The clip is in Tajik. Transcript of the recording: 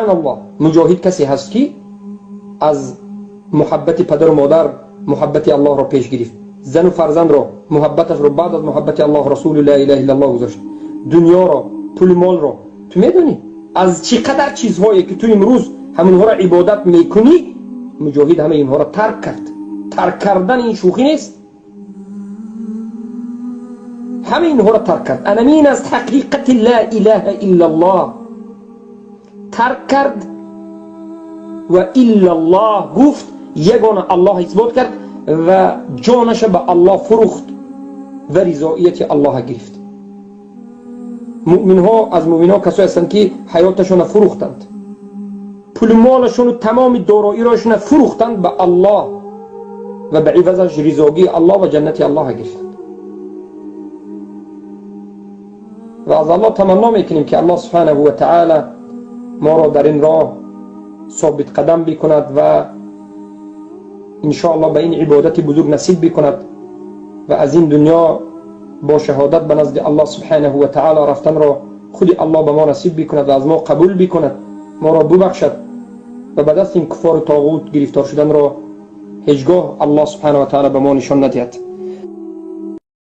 Аллоҳ, муҷоҳид касе ҳаст, ки аз муҳаббати падару модар муҳаббати Аллоҳро пеш гирифт, зану фарзандро муҳаббаташро баъд аз муҳаббати Аллоҳ, расулу ла илаҳа иллаллоҳ гузошт, дунёро, пули молро. Ту медонӣ, аз чӣ қадар чизҳое, ки ту имрӯз ҳаминҳоро ибодат мекунӣ, муҷоҳид ҳамаи инҳоро тарк кард. Тарк кардан ин шӯхӣ нест. Ҳамаи инҳоро тарк кард. Анамин аст ҳақиқати ла илаҳа иллаллоҳ. Тарк кард ва иллаллоҳ гуфт, ягона Аллоҳ исбот кард ва ҷонаша ба Аллоҳ фурӯхт ва ризоияти Аллоҳа гирифт. Муъминҳо, аз муъминҳо касое ҳастанд, ки ҳаёташонро фурӯхтанд, пулу молашону тамоми дороирошонро фурӯхтанд ба Аллоҳ ва ба ивазаш ризогии Аллоҳ ва ҷаннати Аллоҳа гирифтанд. Ва аз Аллоҳ таманно мекунем, ки Аллоҳ субҳанаҳу ва таъала моро дар ин роҳ собитқадам бикунад ва иншоаллоҳ ба ин ибодати бузург насиб бикунад ва аз ин дунё бо шаҳодат ба назди Аллоҳ субҳанаҳу ва таъала рафтанро худи Аллоҳ ба мо насиб бикунад ва аз мо қабул бикунад, моро бубахшад ва ба дасти ин куфору тоғут гирифтор шуданро ҳеҷ гоҳ Аллоҳ субҳанаҳу ва таъала ба мо нишон надиҳад.